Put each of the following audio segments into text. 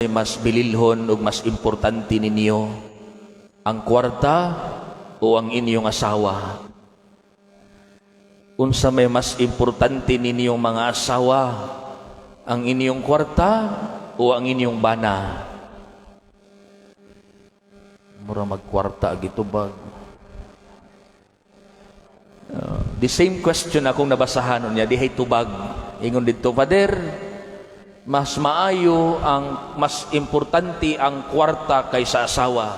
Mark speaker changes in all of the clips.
Speaker 1: Mas bililhon ug mas importante ninyo, ang kwarta o ang inyong asawa? Unsa may mas importante ninyong mga asawa, ang inyong kwarta o ang inyong bana? Mura magkwarta gitubag. The same question akong nabasahan niya, dihay tubag. Ingon dito, "Father, mas maayo ang mas importante ang kwarta kaysa asawa.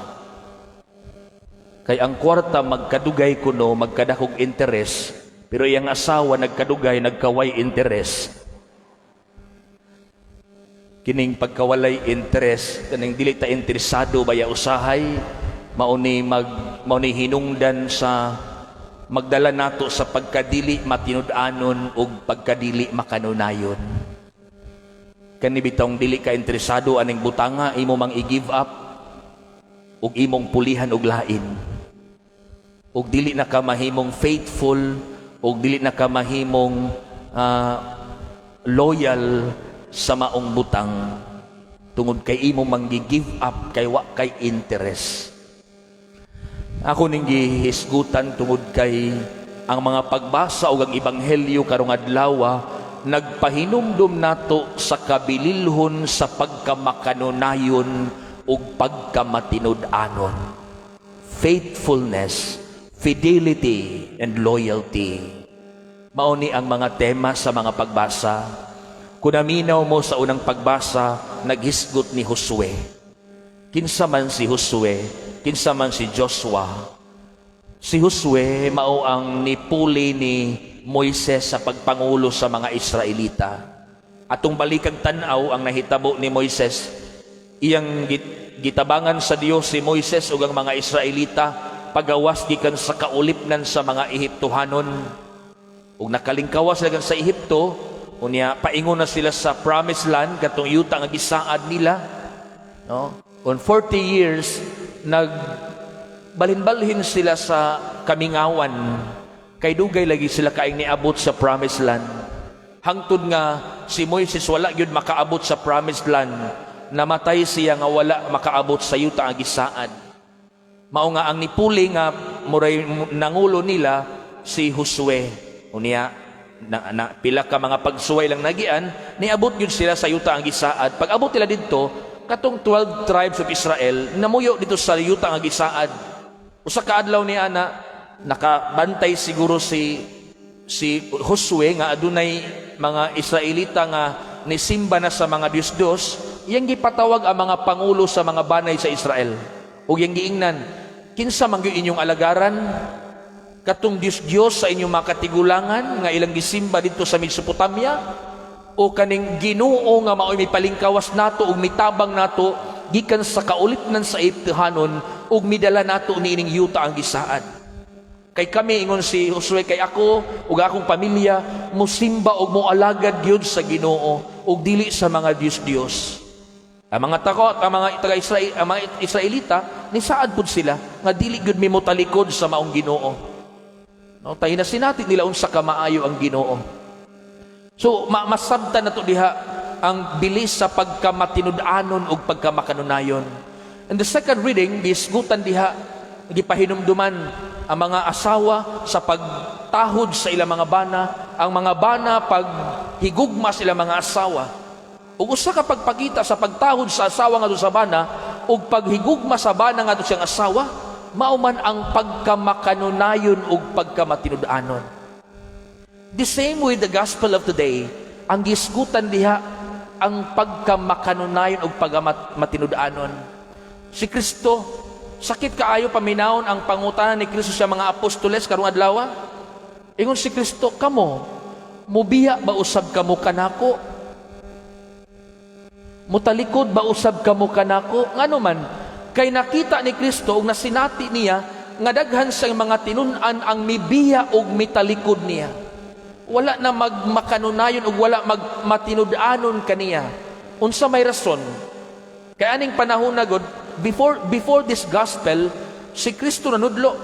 Speaker 1: Kay ang kwarta magkadugay kuno, magkadakog interest, pero iyang asawa nagkadugay, nagkaway interest." Kining pagkawalay interest, kaning dili ta interesado baya usahay, mauni hinungdan sa magdala nato sa pagkadili matinud-anon ug pagkadili makanunayon. Kani bitawng dili ka interesado aning butanga, imo mang i-give up ug imong pulihan og lain. Ug dili na ka mahimong faithful ug dili na ka mahimong loyal sa maong butang tungod kay imo mang give up kay wa kay interest. Ako ning gihisgutan tungod kay ang mga pagbasa ug ang ebanghelyo karong adlaw nagpahinumdum nato sa kabililhon sa pagkamakanunayon ug pagkamatinud-anon. Faithfulness, fidelity, and loyalty. Mao ni ang mga tema sa mga pagbasa. Kung naminaw mo sa unang pagbasa, naghisgot ni Josue. Kinsa man si Josue? Kinsa man si Joshua? Si Josue mao ang nipuli ni Moises sa pagpangulo sa mga Israelita. Atong balikang tan-aw ang nahitabo ni Moises, iyang gitabangan sa Dios si Moises ug ang mga Israelita pagawas gikan sa kaulipnan sa mga Ehiptohanon. Ug nakalingkawas sila sa Ehipto, unya paingon na sila sa Promised Land, katong yuta nga gisaad nila. No? On 40 years nag balhin-balhin sila sa kamingawan kay dugay lagi sila kaayong niabot sa Promised Land. Hangtod nga si Moises wala gyud makaabot sa Promised Land. Namatay siya nga wala makaabot sa yuta nga gisaad. Mao nga ang nipuli nga muray nangulo nila si Josue. Unya na pila ka mga pagsuway lang nagian, niabot gyud sila sa yuta ang gisaad. Pag abot nila didto, katong 12 tribes of Israel namuyo dito sa yuta nga gisaad. Usa ka adlaw ni ana, nakabantay siguro si Josue nga adunay mga Israelita nga nisimba na sa mga Diyos-Diyos, iyang gipatawag ang mga pangulo sa mga banay sa Israel. Ug iyang giingnan, "Kinsa man gyud inyong alagaran? Katong Diyos-Diyos sa inyong mga katigulangan nga ilang gisimba dito sa Mesopotamia o kaning Ginoo nga maoy mipalingkawas nato ug mitabang nato gikan sa kaulipnan sa Egyptohanon ug midala nato niining yuta ang gisaad? Kay kami," ingon si Josue, "kay ako ug akong pamilya musimba ug moalagad gyud sa Ginoo ug dili sa mga Diyos-Diyos." Ang mga tako, ang mga taga Israel, ang mga Israelita, nisaad pud sila nga dili gyud mi motalikod sa maong Ginoo. No, tayo na sinati nila unsa ka maayo ang Ginoo. So masabtan nato diha ang bilis sa pagkamatinud-anon ug pagkamakanunayon. And the second reading, gisgutan diha, gipahinumduman ang mga asawa sa pagtahod sa ilang mga bana, ang mga bana paghigugma sa ilang mga asawa. Ug usa ka pagpakita sa pagtahod sa asawa ngadto sa bana ug paghigugma sa bana ngadto siyang asawa, mao man ang pagkamakanunayon ug pagkamatinud-anon. The same with the gospel of today, ang gisgutan diha ang pagkamakanunayon ug pagkamatinud-anon. Si Kristo, sakit kaayo paminawon ang pangutana ni Kristo sa mga apostoles karong adlaw. Ingon si Kristo, "Kamo, mubiya ba usab kamo kanako? Mutalikod ba usab kamo kanako?" Ngano man, kay nakita ni Kristo ug nasinati niya nga daghan sa mga tinun-an ang mibiya ug mitalikod niya. Wala na magmakanunayon ug wala magmatinud-anon kaniya. Unsa may rason? Kay aning panahon na gud, before this gospel, si Kristo nanudlo,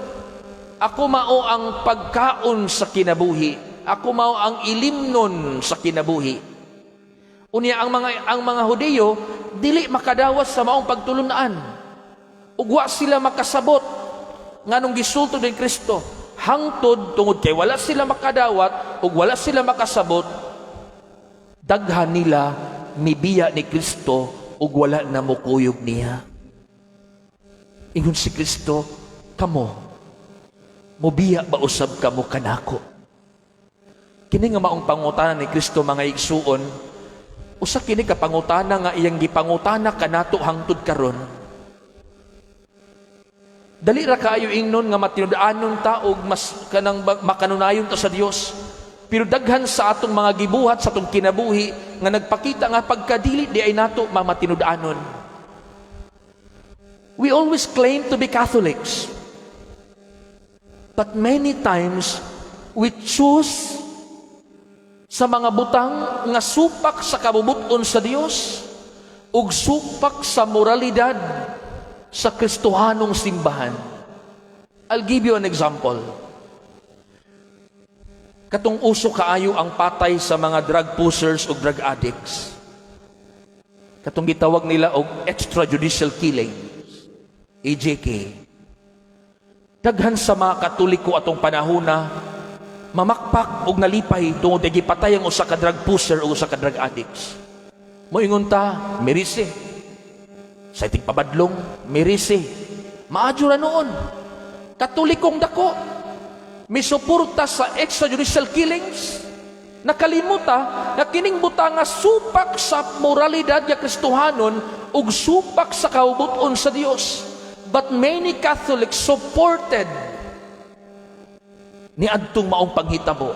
Speaker 1: "Ako mao ang pagkaon sa kinabuhi. Ako mao ang ilimnon sa kinabuhi." Unya ang mga Hudiyo dili makadawat sa maong pagtulunan. Ug wa sila makasabot nganong gisulti ni Kristo, hangtod tungod kay wala sila makadawat ug wala sila makasabot, daghan nila mibiya ni Kristo ug wala na mokuyog niya. Ingon si Kristo, "Kamo, mubiya ba usab kamo kanako?" Kini nga maong pangutana ni Kristo, mga igsuon, usa kini ka pangutana nga iyang gipangutana kanato hangtod karon. Dali ra kaayo ingnon nga matinud-anon ta og mas kanang makanunayon ta sa Dios. Pero daghan sa atong mga gibuhat sa atong kinabuhi nga nagpakita nga pagkadili diay nato mamatinud-anon. We always claim to be Catholics. But many times we choose sa mga butang nga supak sa kabubut-on sa Dios ug supak sa moralidad sa Kristohanong simbahan. I'll give you an example. Katong uso kaayo ang patay sa mga drug pushers o drug addicts. Katong gitawag nila og extrajudicial killings, EJK. Daghan sa mga Katoliko atong panahona mamakpak og nalipay tungod kay gipatay ang usa ka drug pusher o usa ka drug addicts. Moingon ta, merise. Sa iting pabadlong, merise. Maadyo ra noon. Katolikong dako, misuporta sa extrajudicial killings. Nakalimuta na kining butanga supak sa moralidad nga Kristohanon ug supak sa kabubut-on sa Dios. But many Catholics supported ni adtong maong panghitabo.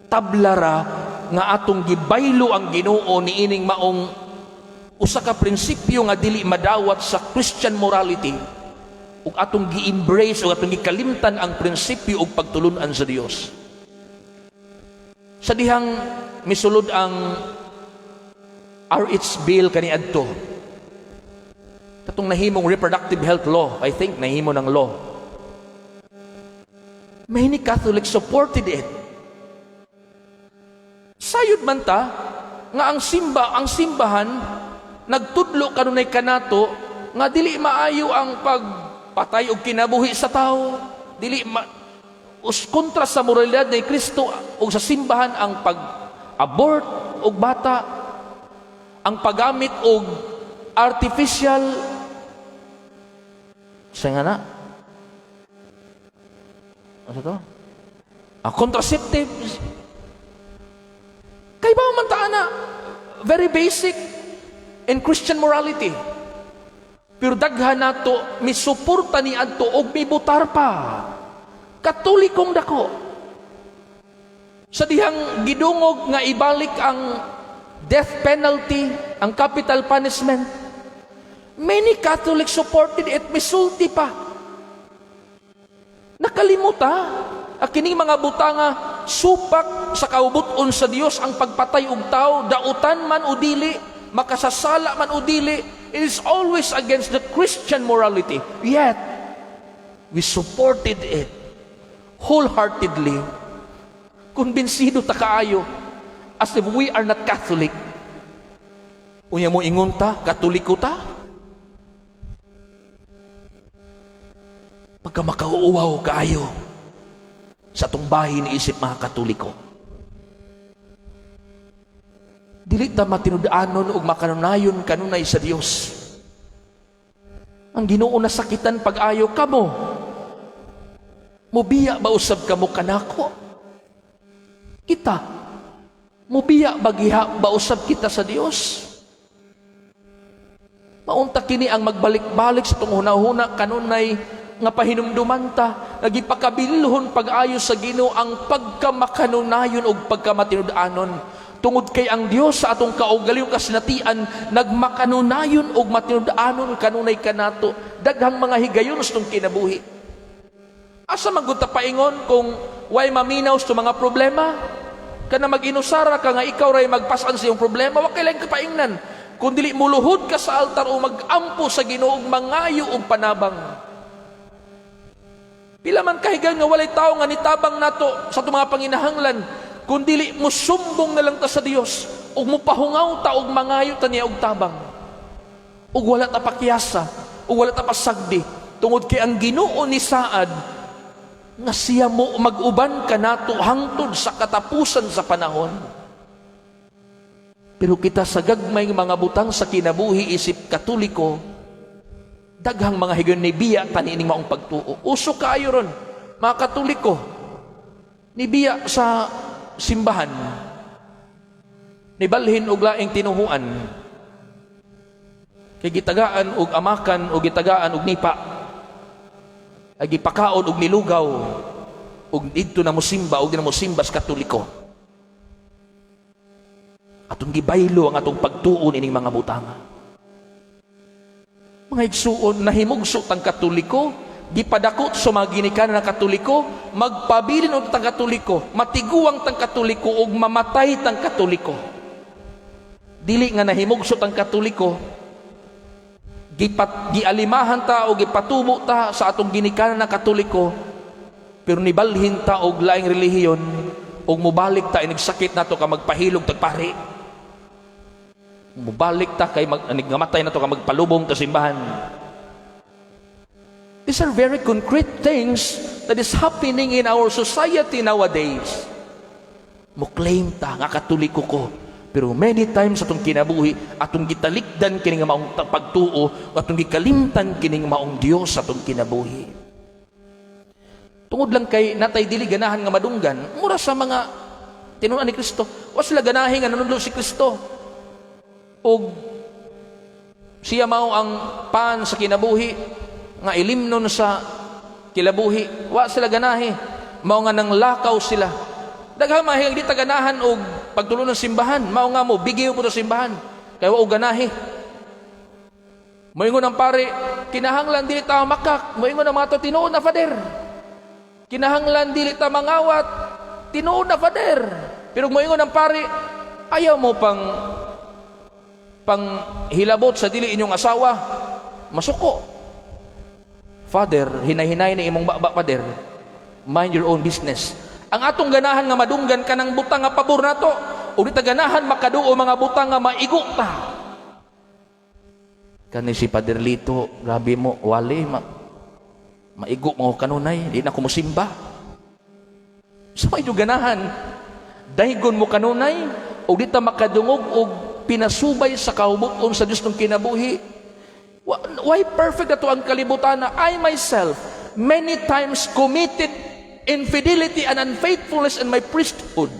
Speaker 1: Tabla ra nga atong gibaylo ang Ginoo niining maong usa ka prinsipyo nga dili madawat sa Christian morality ug atong gi-embrace ug atong gikalimtan ang prinsipyo ug pagtulunan sa Dios. Sa dihang misulod ang RH bill kaniadto, katong nahimong reproductive health law, I think nahimo ng law. Many Catholics supported it. Sayod man ta nga ang simbahan nagtudlo kanunay kanato nga dili maayo ang pagpatay og kinabuhi sa tao, dili ma, us kontra sa moralidad ni Kristo ug sa simbahan ang pag-abort og bata, ang paggamit og artificial sa nga na ano to? Ah, contraceptives. Kay ba man ta ana? Very basic in Christian morality. Pero daghan nato misuporta ni adto og mibutar pa. Katolikong dako. Sa dihang gidungog nga ibalik ang death penalty, ang capital punishment, many Catholics supported it, misulti pa. Nakalimuta, ang kining mga butanga supak sa kabubut-on sa Dios ang pagpatay og tao, dautan man o dili, makasasala man o dili, it is always against the Christian morality. Yet, we supported it wholeheartedly. Kumbinsido ta kaayo as if we are not Catholic. Unya mo ingon ta, Katoliko ta. Pagka makauwaw kaayo sa atong bahin isip mga Katoliko. Dili ta matinud-anon ug makanunayon kanunay sa Dios. Ang Ginoo nasakitan pag-ayo kamo. Mubiya ba usab kamo kanako? Kita. Mubiya ba giha ba usab kita sa Dios? Maunta kini ang magbalik-balik sa atong hunahuna kanunay nga pahinumduman ta, nagipakabilhon pag-ayo sa Ginoo ang pagkamakanunayon ug pagkamatinud-anon. Tungod kay ang Dios sa atong kaugalingong kasinatian nagmakanunayon ug matinud-anon kanunay kanato daghang mga higayon sa atong kinabuhi. Asa man gud ta paingon kung way maminaw sa mga problema? Kana mag-inusara ka nga ikaw ray magpasan sa iyong problema, wa kay laing kapaingnan. Kung dili muluhod ka sa altar o mag-ampo sa Ginoo ug mangayo og panabang. Pila man kahigayon nga walay tawo nga nitabang nato sa atong mga panginahanglan, kung dili musumbong na lang ta sa Dios Ug mupahungaw ta og mangayo ta niya og tabang. Ug wala ta pakyasa, ug wala ta pasagdi tungod kay ang Ginoo ni saad nga siya mo mag-uban kanato hangtod sa katapusan sa panahon. Pero kita sa gagmay nga mga butang sa kinabuhi isip Katoliko, daghang mga higayon nibiya ta niining maong pagtuo. Uso kaayo ron, mga Katoliko, nibiya sa simbahan, nibalhin og laing tinuhuan, kay gitagaan og amakan o gitagaan og nipa, ay gipakaon og nilugaw, og didto na mosimba og di na mosimba sa Katoliko. Atong gibaylo ang atong pagtuon ining mga butanga. Mga igsuon, nahimugso tang Katoliko, gipadakot sa mga ginikanan ng Katoliko, magpabilin og tang Katoliko, matiguang tang Katoliko ug mamatay tang Katoliko. Dili nga nahimugso tang Katoliko, gialimahan ta o gipatubo ta sa atong ginikanan ng Katoliko, pero nibalhin ta og laing relihiyon ug mobalik ta inigsakit nato ka magpahilog tag pari. Mobalik ta kay ngamatay nato ka magpalubong ta simbahan. These are very concrete things that is happening in our society nowadays. Mo claim ta nga Katoliko ko. Pero many times atong kinabuhi, atong gitalikdan kining maong pagtuo, atong gikalimtan kining maong Dios sa atong kinabuhi. Tungod lang kay natay dili ganahan nga madunggan, mura sa mga tinunan ni Kristo. Wa sila ganahi nga nanudlo si Kristo. Og siya mao ang pan sa kinabuhi nga ilimnon sa kinabuhi. Wa sila ganahi. Mao nga nang lakaw sila. Daghang mga di ta ganahan og pagtulo ng simbahan. Mao nga mo bigiw po sa simbahan. Kay wa og ganahi. Moingon ang pare, kinahanglan dili ta makak. Moingon ang mga to, tinuod na, Father. Kinahanglan dili ta mangawat. Tinuod na, Father. Pero moingon ang pare, ayaw mo pang hilabot sa dili inyong asawa, masuko. Father, hinay-hinay na imong baba, Father. Mind your own business. Ang atong ganahan nga madunggan kanang butang nga pabor nato, o di ta ganahan makaduo mga butang nga maigo ta. Kani si Father Lito, grabe mo, wali, maigo mo kanunay, di na ko mosimba. Sa may ganahan, daygon mo kanunay, o di ta makadungog og pinasubay sa kahubuton sa Diyos ng kinabuhi. Why perfect ato ang kalibutan na I myself many times committed infidelity and unfaithfulness in my priesthood.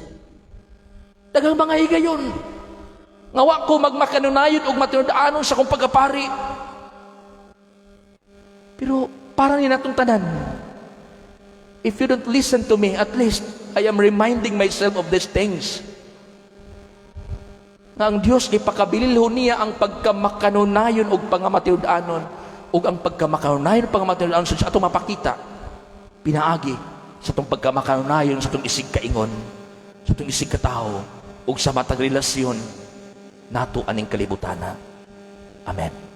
Speaker 1: Daghang mga higayon nga wa ko magmakanunayon og matinud-anon sa akong pagkapari. Pero para ni natong tanan, if you don't listen to me, at least I am reminding myself of these things. Nga ang Dios gipakabililhon niya ang pagkamakanunayon ug pangamatinud-anon, ug ang pagkamakanunayon ug pangamatinud-anon sa atong mapakita pinaagi sa atong pagkamakanunayon sa atong isig kaingon, sa atong isig katawo ug sa matag relasyon nato aning kalibutana. Amen.